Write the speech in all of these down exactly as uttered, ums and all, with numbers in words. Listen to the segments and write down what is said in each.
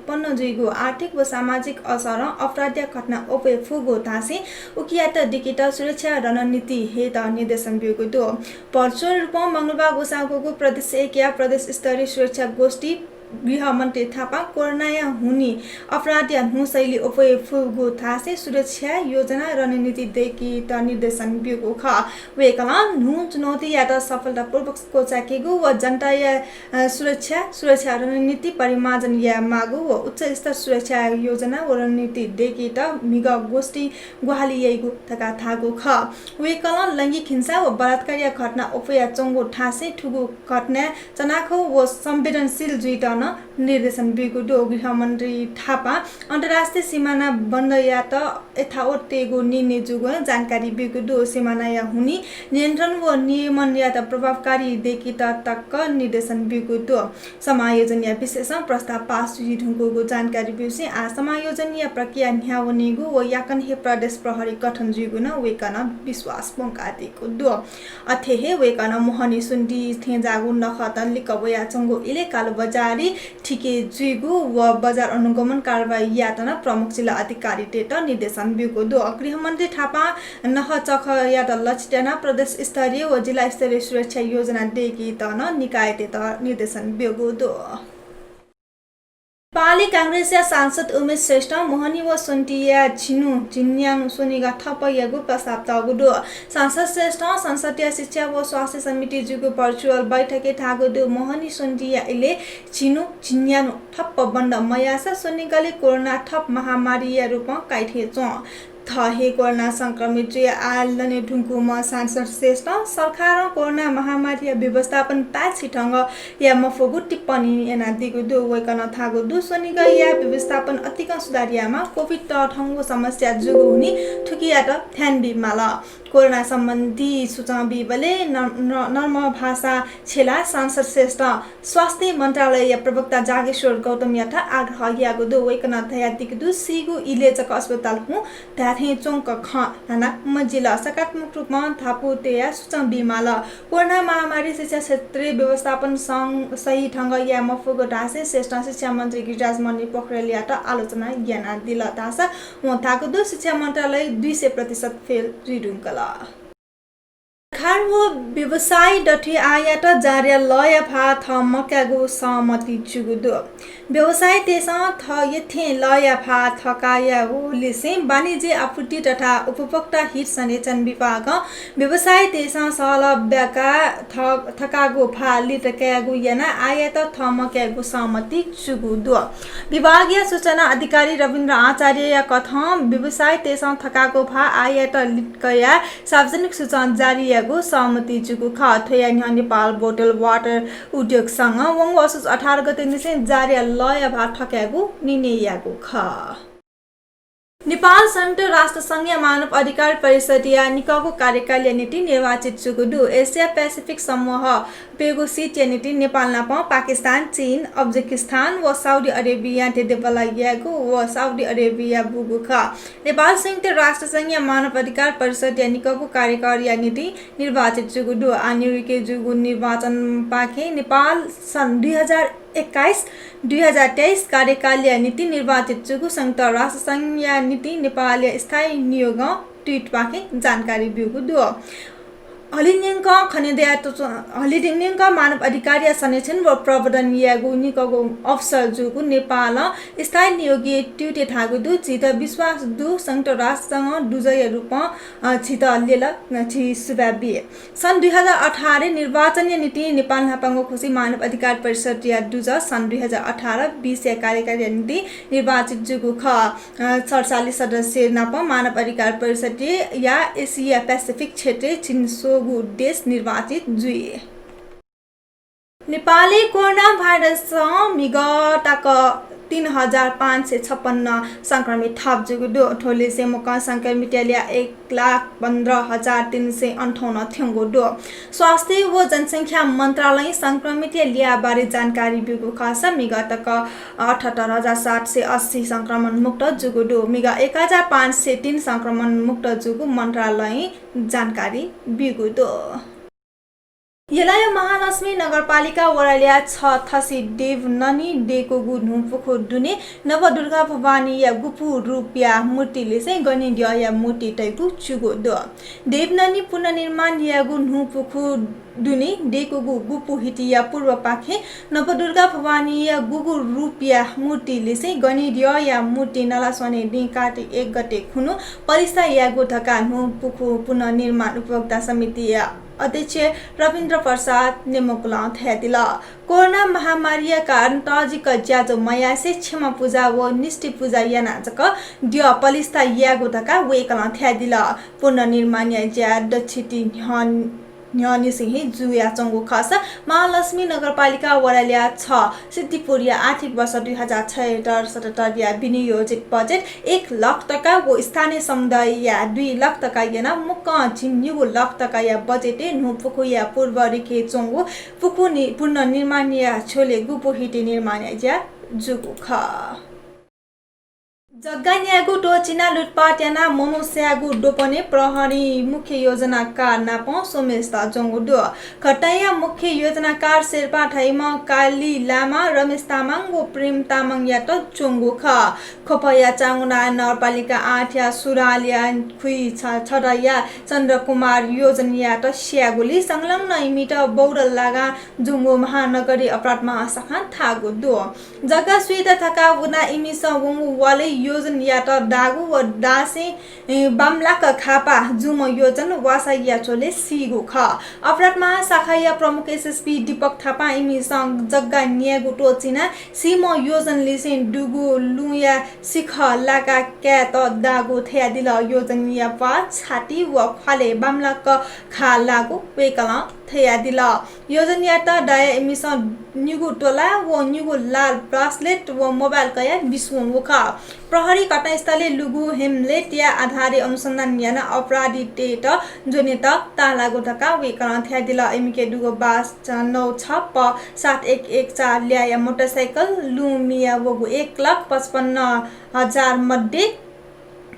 उत्पन्न जुइगु आर्थिक व सामाजिक असरं अपराधीया घटना अप्वये फुगु धासें उकियात दिकेत सुरक्षा रणनीति हयेत निर्देशन ब्यूगु दु। Virtual रूपं मंगलबार ग्वसाः ग्वःगु प्रदेश एकया प्रदेश स्तरीय सुरक्षा गोष्ठी गृहमन्त्री थापां कोरोनाया हुनिं अपराधीया न्हू शैली अप्वये फुगु धासें सुरक्षा योजना रणनीति दयेकेत निर्देशन ब्यूगु खः। वय्कलं न्हू चुनौतीयात सफलतापूर्वक क्वचायेकेगु व जनताया, अ, सुरक्षा, सुरक्षा रणनीति परिमार्जन यायेमाःगु व उच्चस्तर सुरक्षा योजना व रणनीति दयेकेत म्हिगः गोष्ठी ग्वाहालि याइगु धकाः धाःगु खः। वय्कलं लैंगिक हिंसा व बलात्कारया घटना अप्वयाच्वंगु धासें थुगु घटनाय् चनाखु व संवेदनशील जुइत नं निर्देशन ब्यूगु दु। गृहमन्त्री थापां अन्तर्राष्ट्रिय सिमाना बन्द यायेत यथावत तयेगु निर्णय जूगु नं जानकारी ब्यूगु दु। सिमानाया हुनिं नियन्त्रण व नियमनयात प्रभावकारी दयेकेत तक निर्देशन ब्यूगु दु। समायोजनया विषयसं प्रस्ताव पास जुइधुंकूगु जानकारी ब्यूसें आः समायोजनया प्रक्रिया न्ह्यावनीगु व याकनं हे प्रदेश प्रहरी गठन जुइगु नं वय्कलं विश्वास ब्वंकादीगु दु। अथे हे वय्कलं मोहनी स्वन्ति थेंज्याःगु नखःत लिक्क वयाच्वंगु इलय् कालाबजारी थिके जुइगु व बजार अनुगमन कारवाही यायेत नं प्रमुख जिल्ला अधिकारीतय्त निर्देशन ब्यूगु दु। गृहमन्त्री थापां नखःचखःयात लक्षित यानाः प्रदेश स्तरीय व जिल्ला स्तरीय सुरक्षा योजना दयेकेत नं निकायतय्त निर्देशन ब्यूगु दु। नेपाली कांग्रेसया सांसद उमेश श्रेष्ठं मोहनी व स्वन्तिया झिन्हु झिंन्यान्हु स्वनिगः ठप्प यायेगु प्रस्ताव तःगु दु। सांसद श्रेष्ठं संसदीय शिक्षा व स्वास्थ्य समिति जूगु virtual बैठकय् धाःगु दु। मोहनी स्वन्तिया इलय् झिन्हु झिंन्यान्हु ठप्प बन्द मयाःसा स्वनिगलय् कोरोना थप महामारीया रूपं काइथें च्वं। थः हे कोरोना संक्रमित जुयाः आः लने धुंकूम्ह सांसद श्रेष्ठं सरकारं कोरोना महामारीया व्यवस्थापन पाय्छि ढंगं याये मफुगु टिप्पणी यानादीगु दु। वय्कलं धाःगु दु, स्वनिगःया व्यवस्थापन अतिकं सुधार यायेमाः। COVID तःधंगु समस्या जूगु हुनिं थुकियात ध्यान बीमाल। कोरोना सम्बन्धी सूचं बीबलय् नर्म, नर्म भाषा छ्यलाः सांसद श्रेष्ठं स्वास्थ्य मन्त्रालयया प्रवक्ता जागेश्वर गौतमयात आग्रह याःगु दु। वय्कलं धयादीगु दु, सीगु इलय् जक अस्पताल हुँ धायेथें च्वंक खँ ल्हाना मजिल। सकारात्मक रूपं धापू तयाः सूचं बीमाल। कोरोना महामारी शिक्षा क्षेत्रय् व्यवस्थापन सं, सही ढंगं याये मफुगु धासें श्रेष्ठं शिक्षा मन्त्री गिरिराज मणि पोखरेलयात आलोचना यानादिल धाःसा वं धाःगु दु, शिक्षा मन्त्रालय दुई सय प्रतिशत fail जुइधुंकल। सरकार व व्यवसायी दथुइ आःयात जारीया लःया भाः थः मकायेगु सहमति जूगु दु। व्यवसायीतय्सं थः यथें लःया भाः थकायेगु लिसें वाणिज्य आपूर्ति तथा उपभोक्ता हित संरक्षण विभागं व्यवसायीतय्सं सहलह ब्याकाः थ, थकाःगु भाः लित कायेगु यानाः आःयात थः मकायेगु सहमति जूगु दु। विभागया सूचना अधिकारी रविन्द्र आचार्यया कथं व्यवसायीतय्सं थकाःगु भाः आःयात लित कयाः सार्वजनिक सूचना जारी यायेगु सहमति जूगु खः। थ्वया न्ह्यः नेपाल बोटल वाटर उद्योग संघं वंगु असोज अठार गते निसें जारीया लःया भाः थकायेगु निर्णय याःगु खः। नेपाल संयुक्त राष्ट्र संघया मानव अधिकार परिषदया निकःगु कार्यकालया निंतिं निर्वाचित जूगु दु। एसिया पेसिफिक समूह प्यंगू सिटया निंतिं नेपाल नाप पाकिस्तान, चीन, उज्बेकिस्तान व साउदी अरेबियां धेंधेंबल्लाः यायेगु व साउदी अरेबिया बूगु खः। नेपाल संयुक्त राष्ट्र संघया मानव अधिकार परिषदया निकःगु कार्यकालया निंतिं निर्वाचित जूगु दु। आः न्यूयोर्कय् जूगु निर्वाचनपाखें नेपाल सन् दुई हजार एक्काइस दुई हजार तेइस कार्यकालया निंतिं निर्वाचित जूगु संयुक्त राष्ट्र संघया निंतिं नेपालया स्थायी नियोगं ट्विटपाखें जानकारी ब्यूगु दु। हलिंन्यंक खनेदया तुच-, हलिंन्यंक मानव अधिकारया संरक्षण व प्रवर्धन यायेगु निकःगु अवसर जूगु नेपालं स्थायी नियोगया ट्विटय् धाःगु दु, झीत विश्वास दु, संयुक्त राष्ट्र संघं दुजःया रूपं, अ, झीत ल्यल, अ, झी सुभाय् बी। सन् दुई हजार अठार निर्वाचनया निंतिं नेपाल न्हापांगु खुसि मानव अधिकार परिषदया दुजः सन् दुई हजार अठार बिसया कार्यकालया निंतिं निर्वाचित जूगु खः। अ, सतचालिस सदस्य नाप मानव अधिकार परिषदया एसिया पेसिफिक क्षेत्रय् झिंस्वंगू देश निर्वाचित जुइ। नेपालय् कोरोना भाइरसं म्हिगः तक तीन हजार पाँच सय छप्पन्न संक्रमित थप जूगु दु। थ्व लिसें मकं संक्रमितया ल्याः एक लाख पन्ध्र हजार तीन सय अन्ठाउन्न थ्यंगु दु। स्वास्थ्य व जनसंख्या मन्त्रालयं संक्रमितया ल्याः बारे जानकारी ब्यूगु खःसा म्हिगः तक अठहत्तर हजार सात सय अस्सी संक्रमण मुक्त जूगु दु। म्हिगः एक हजार पाँच सय तीन संक्रमण मुक्त जूगु मन्त्रालयं जानकारी ब्यूगु दु। यलया महालक्ष्मी नगरपालिका वडा ल्याः छ थसि देवननी देकूगु न्हूपुखू दुने नवदुर्गा भवानीया गुपु रूपया मूर्ति लिसें गनेद्यःया मूर्ति तइगु जूगु दु। देवननी पुनर्निर्माण याःगु न्हूपुखू दुने देकूगु गुपु हिटिया पूर्वपाखें नवदुर्गा भवानीया गुगु रूपया मूर्ति लिसें गनेद्यःया मूर्ति नलास्वने दिं कार्तिक एक गते खुन्हु पलिस्था यायेगु धकाः न्हूपुखू पुनर्निर्माण उपभोक्ता समितिया अध्यक्ष रविन्द्र प्रसाद नेमकुलं धयादिल। कोरोना महामारीया कारण तःजिक ज्याझ्वः मयासें क्षमा पुजा व निष्ठि पुजा यानाः जक द्यः पलिस्था यायेगु धकाः वय्कलं धयादिल। पुनर्निर्माणया ज्या दछिति न्ह्यः न्ह्यःनिसें हे जुयाच्वंगु खःसा महालक्ष्मी नगरपालिका वडा ल्याः छ सिद्धिपुरया आर्थिक वर्ष दुई हजार छयत्तर सतहत्तरया विनियोजित बजेट एक लाख तका व स्थानीय समुदायया दुई लाख तका यानाः मुक्कं झिंनिगू लाख तकाया बजेटय् न्हूपुखूया पूर्व रिखे च्वंगु पुखू नि-, पुनर्निर्माणया झ्वलय् गुपु हिटि निर्माणया ज्या जूगु खः। जग्गा न्यायेगु त्वःचिनाः लुटपाट यानाः मनू स्यायेगु द्वपनय् प्रहरी मुख्य योजनाकार नाप स्वम्हेसित ज्वंगु दु। घटनाया मुख्य योजनाकार शेर्पा धइम्ह काली लामा, रमेश तामाङ व प्रेम तामाङयात ज्वंगु खः। ख्वपया चांगुनाय् नगरपालिका आठया सुरालया खुइ छ-, छदँया चन्द्रकुमार योजनयात स्यायेगुलिइ संलग्न इमित बौद्ध लागां ज्वंगु महानगरीय अपराध महाशाखां धाःगु दु। जग्गा स्वीत धकाः वनाः इमिसं वंगु वालय् योजनयात दाःगु व दासें, ए, बांमलाक घाःपाः जूम्ह योजन वासाया झ्वलय् सीगु खः। अपराध महाशाखाया प्रमुख एसएसपी दीपक थापां इमिसं जग्गा न्यायेगु त्वःचिनाः सीम्ह योजन लिसें दुगु लुँया सिखः लाका कायेत दाःगु धयादिल। योजनया प्वाः, छाति व ख्वालय् बांमलाक घाः लाःगु वय्कलं धयादिल। योजनयात दायाः इमिसं निगू तोला व निगू लाल bracelet व mobile कयाः बिस्वंगु खः। प्रहरी घटनास्थलय् लुगु हेमलेटया आधारय् अनुसन्धान यानाः अपराधीतय्त ज्वनेत ताःलाःगु धकाः वय्कलं धयादिल। इमिके दुगु बास नौ छ प सात एक एक चार ल्याःया मोटरसाइकल, लुँ मियावःगु एक लाख पचपन्न हजार मध्ये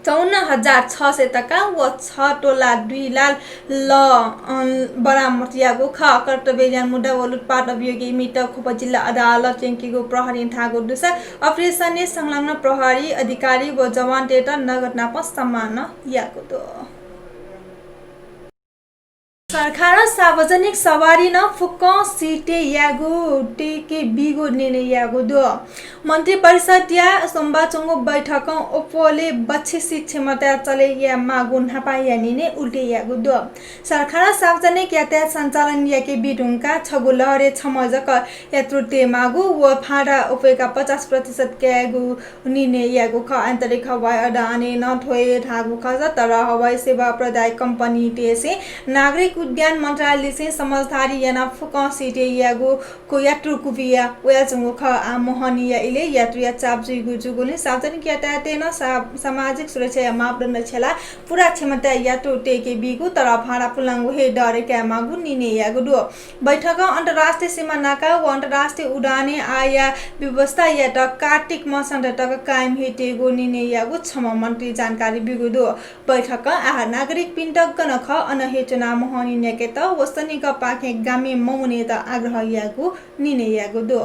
चौन्न हजार छ सय तका व छ तोला दुई लाल ल, अ, बरामद याःगु खः। कर्तव्य ज्यान मुद्दा व लुटपाट अभियोगय् इमित ख्वप जिल्ला अदालतय् यंकीगु प्रहरीं धाःगु दुसा अपरेसनय् संलग्न प्रहरी अधिकारी व जवानतय्त नगद नाप सम्मान याःगु दु। सरकारं सार्वजनिक सवारीं फुक्कं सिटय् यायेगु तय्के बीगु निर्णय याःगु दु। मन्त्रिपरिषद्या सोमबार च्वंगु बैठकं ओप्पोले बच्छि सिट क्षमताय् चले यायेमाःगु न्हापाया निर्णय उल्टे याःगु दु। सरकारं सार्वजनिक यातायात सञ्चालन याके बी धुंकाः छगू लहरय् छम्ह जक यात्रु तयेमाःगु व भाडा ओप्पोया पचास प्रतिशत कायेगु निर्णय याःगु खः। आन्तरिक हवाई उडानय् नं थ्व हे धाःगु खः, तर हवाई सेवा प्रदायक कम्पनीतय्सं नागरिक उड्डयन मन्त्रालयलिसें समझदारी यानाः फुक्कं सिटय् यायेगु कु-, यात्रु कुबिया वयाच्वंगु खः। आः मोहनीया इलय् यात्रुया चाप जुइगु जूगुलिं सार्वजनिक यातायातय् नं सा-, सामाजिक सुरक्षाया मापदण्ड छ्यलाः पूरा क्षमताय् यात्रु तय्के बीगु, तर भाडा पुलांगु हे दरय् कायेमाःगु निर्णय याःगु दु। बैठकं अन्तर्राष्ट्रिय सीमा नाका व अन्तर्राष्ट्रिय उडानय् आःया व्यवस्थायात कार्तिक मसान्त तक कायम हे तयेगु निर्णय याःगु छम्ह मन्त्रीं जानकारी ब्यूगु दु। बैठकं आः नागरिकपिन्त गन खः अन हे च्वनाः मोहनी न्ह्याकेत व सैनिकपाखें गामय् मवनेत आग्रह यायेगु निर्णय याःगु दु।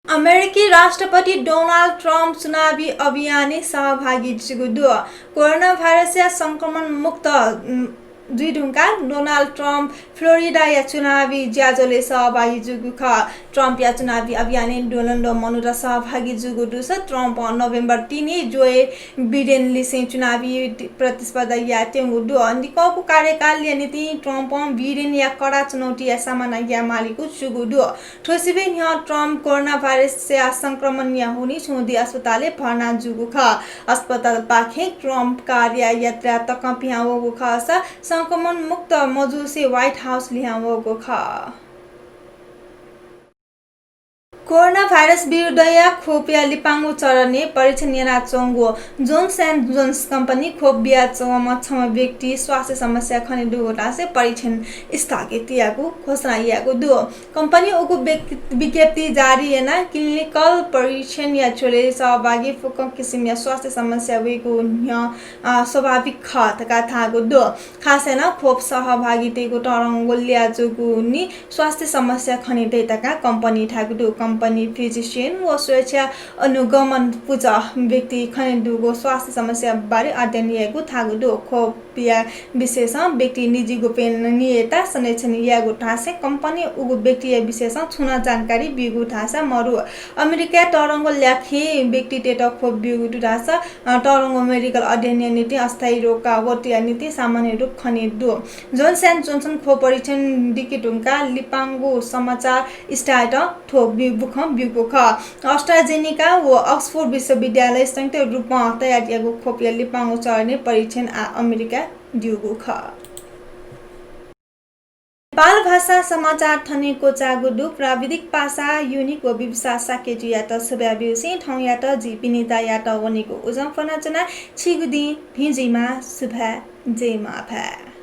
अमेरिकी राष्ट्रपति डोनाल्ड ट्रम्प चुनावी अभियानय् सहभागी जुइगु दु। कोरोना भाइरसया संक्रमण मुक्त, उम्, जुइधुंकाः डोनाल्ड ट्रम्प फ्लोरिडाया चुनावी ज्याझ्वलय् सहभागी जूगु खः। ट्रम्पया चुनावी अभियानय् द्वलंद्वः मनूत सहभागी जूगु दुसा ट्रम्पं नोभेम्बर तीनय् जोए बिडेनलिसें चुनावी प्रतिस्पर्धा यायेत्यंगु दु। निकःगु कार्यकालया निंतिं ट्रम्पं बिडेनया कडा चुनौतीया सामना यायेमालीगु जूगु दु। थ्व सिबय् न्ह्यः ट्रम्प कोरोना भाइरसया संक्रमणया हुनिं छुं दी अस्पतालय् भर्ना जूगु खः। अस्पतालपाखें ट्रम्प कारया यात्रा तकं पिहां वःगु खःसा संक्रमण मुक्त मजूसें व्हाइट हाउस लिहां वःगु खः। कोरोना भाइरस विरुद्धया खोपया लिपांगु चरणय् परीक्षण यानाच्वंगु जोन्स एन्ड जोन्स कम्पनी खोप बियाच्वंम्ह छम्ह व्यक्ति स्वास्थ्य समस्या खने दुगु धासें परीक्षण स्थगित याःगु घोषणा याःगु दु। कम्पनी उगु व्यक्ति-, विज्ञप्ति जारी यानाः क्लिनिकल परीक्षणया झ्वलय् सहभागी फुक्क किसिमया स्वास्थ्य समस्या वइगु न्ह्यः, अ, स्वाभाविक खः धकाः धाःगु दु। खास यानाः खोप सहभागीतय्गु तःधंगु ल्याः जूगुलिं स्वास्थ्य समस्या खने दइ धकाः कम्पनी धाःगु दु। कम्पनी फिजिसियन व सुरक्षा अनुगमन पुचः व्यक्ति खने दुगु स्वास्थ्य समस्या बारे अध्ययन यायेगु धाःगु दु। खोपया विषयसं व्यक्ति निजी गोपनीयता संरक्षण यायेगु धासें कम्पनी उगु व्यक्तिया विषयसं छुं नं जानकारी ब्यूगु धाःसा मरु। अमेरिकाय् तःधंगु ल्याखं व्यक्तितय्त खोप ब्यूगु दु धाःसा, अ, तःधंगु मेडिकल अध्ययनया निंतिं अस्थायी रोगका वटुया निंतिं सामान्य रूप खने दु। जोन्सन एन्ड जोन्सन खोप परीक्षण दिके धुंकाः लिपांगु समाचार इस्टाय्त थ्व ब्यू-, बुखँ ब्यूगु खः। अस्ट्राजेनिका व अक्सफोर्ड विश्वविद्यालय संयुक्त रूपं तयार याःगु खोपया लिपांगु चरणय् परीक्षण आः अमेरिकाय् ब्यूगु खः। नेपाल भाषा समाचार थन हे क्वचाःगु दु। प्राविधिक पासा युनिक व बिबिसा शाक्यजुयात सुभाय् ब्यूसें थौंयात जि विनितायात वनेगु उजं फ्वनाच्वना। छिगु दिं भिं जुइमा। सुभाय्, जय मांभाय्।